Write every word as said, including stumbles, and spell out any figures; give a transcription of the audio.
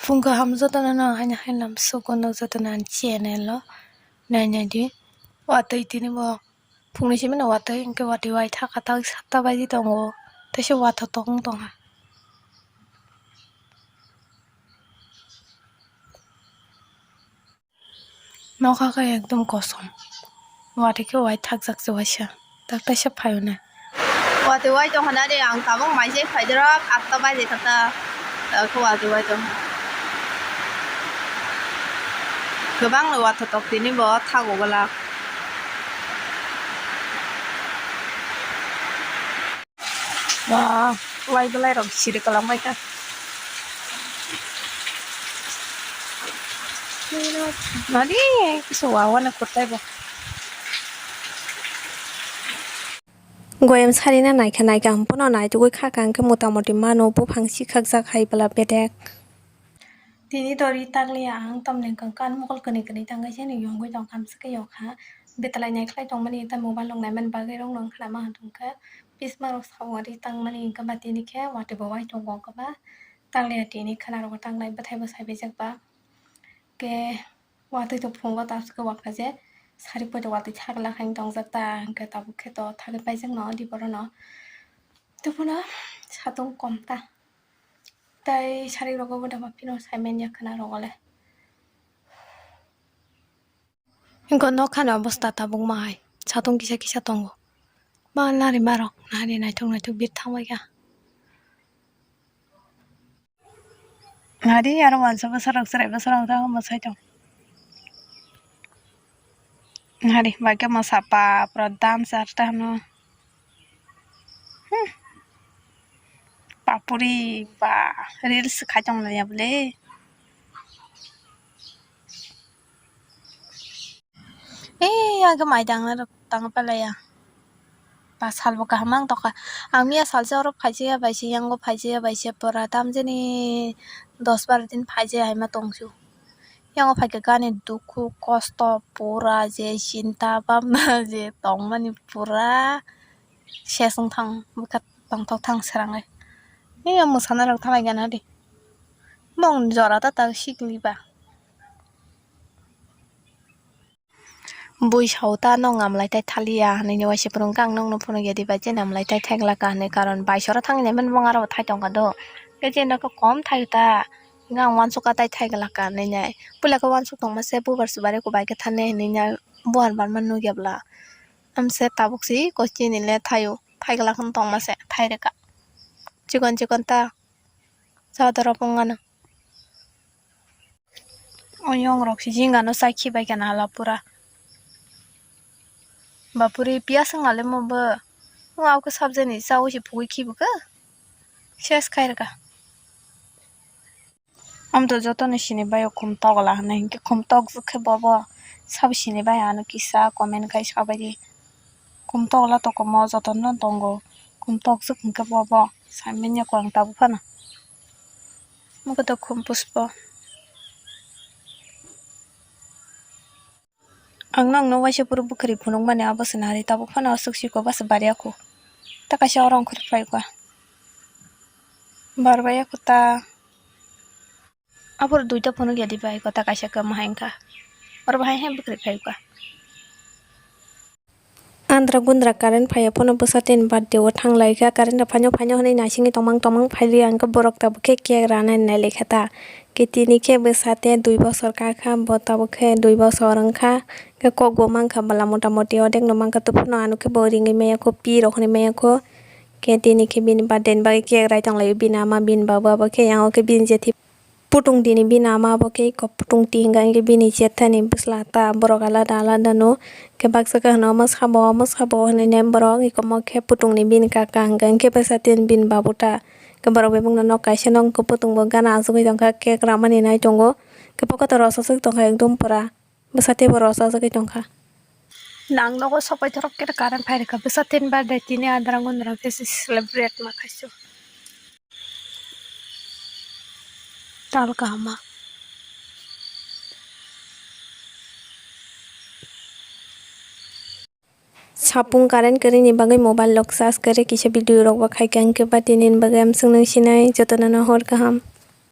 Phung kaham jotono no haino haino sugo no jotono ani channel o nai nai di. Watwi tini bo phungni simi no watwi hwnkhe watwi waithaka tak satta baji tongo, teisa watha tong tongha. Nokha khe ekdom kosom. Watwi khe waithakjak se waisa. Tak taisa phai hwnwi. Watwi wai tongkha na de, ang tabuk mai se phaidorok atta baje kha ta. Khe watwi wai tongkha. Kwbangno wathotok tini bo thago glak. Ba, wai belai rok siri kalang bai kha. Nadi, kisa wawa na kurtai bo. Goyam sari na naikha naikha hwn phano naitugwi kha kha hwnkhe motamoti mano buphang sikhakjak hai bwla bedek. Tini to ri takliya ang, tamni hwnkhe kan mokol kwnwi kwnwi tangwi se nw yongwi tong kha, amswk khe yokha. Betalai naikhlai tongmani tei mobile rok naimani bagwi rok nw wngkha na ma hwn tongkha. Pisma rok sabo ri tangmani hwnkhe ba tini khe watwi bo wai tongo hwnkhe ba takliya tini khwna rogo tanglai bwthai bo saibaijak ba. Khe watwi to phungo ta swkhe wakha je sari poito watwi thagla khai tongjak ta hwnkhe tabuk khe to thagwi paijak no di borok no. Tei phano satung kom ta. Tei sari rogo bo dama phino saiman ya khwna rogo le. Hwnkhe nokha ni obostha tabuk ma hai satung kisa kisa tongo. Ba nari barok nari naithok naithok bir thangbai kha. Nari aro wansa bwsarok chwrai bwsarok tamo mwsai tong. Nari bai khe mwsa pa pura dance arta hwno. Hmm. Papuri ba reels khai tong ya bole. Ee, ang khe mai tangna rw tang palai ya. Ba salbo kaham ang tongkha. Ang miya salsa oro phaijaya bai se, yango phaijaya bai se, pura tamjani dos baro din phaijaya hai ma tongsu. Yango phaikha gani dukhu kosto pura je chinta bhabna je tongmani pura ses wng thang bwkha tongthok thang srangai. Ee, mwsana rok thalai gana di. Bong jora ta ta sikli ba. Bui sao ta, "Nwng amlai tai thaliya," hwnwi ni waisa phunuk kha, "Ang nwngno phunukya diba je nwng amlai tai thaiglaka," hwnwi, karon bai sora thangwi naimani bo aro bo thai tongkha do. Khe je nokha kom thaio ta, hwnwi ang uansukha tai thaiglaka hwnwi nai. Puila khe uansuk tongma se bubar subar eko bai khe thani hwnwi nai buar barma nukya bwla. Amse tabuk si kochini le thaio, thaiglak hwn tongma se thai rwkha. Chikon chikon ta, chadoro pungano. Oyong rok si jingano chai khibai kha na hala pura. Bapuri piyas wng ale mo bo. Wng au khe sabjani chaui se phugui khibu kha. Ses khai rwkha. Amto jotono sini bai o khum tokla hinui hinkhe khum tokjak khe bobo sabo sini bai ano kisa comment khai sabaidi. Khum tokla tokomo jotono tongo. Khum tokjak hinkhe bobo saimanya khe ang tabuk phano. Moikhe to khum puspo. Ang nokno waisa phuru bwkhwrwi phunukmani abo se nari tabuk phano aswk siko bwsa bari ya kho. Ta kaisa oro wngkhorwi phaikha. Bar bai ya kho ta. Aphuru duita phunukya di bai kho ta kaisa kwmahai wngkha. Oro bahai hai bwkhwrwi phaikha. Andra gundra current phaiya phano bwsa tini birthday o thanglaikha, current rok phaino phaino hwnwi naisingwi tongmang tongmang phailiya, hwnkhe borok tabuk khe cake rana hinwi nailaikha ta. Khe tini khe bwsa te dui bosor kakha, bo tabuk khe dui bosor wngkha. Khe kok bo mankha bwla, mota moti odek no mankha, tei phano ano khe bo ringwi maya kho, pi rok hinwi maya kho. Khe tini khe bini birthday ni bagwi cake rai tonglaio bini ama, bini babu, abo khe yang o khe bini jethi. Putung tini bini ama abo khe iko putung ti hinka hinkhe bini chet thani bwsla ta borok alada alada no khe baksa khe hwno omo sabo omo sabo hinui borok iko mo khe putung ni bini kaka hinka hinkhe bwsa tini bini babu ta khe borok bai bung no nok kaisa no putung bo gana achugui tongkha cake ramani nai tongo khe pocket o rwchapjagui tongkha ekdum pura. Bwsa teibo rwchapjagwi tongkha. Nang nogo sokpai thorok khe current phai rwkha. Bwsa tini birthday tini adra gundra khe se celebrate ma khaisio. Tal kahama. Sapung current kwrwini bagwi mobile rok charge kwrwi kisa video rok bo khaikha, hwnkhe ba tini ni bagwi amswk nang sinai jotono no hor kaham.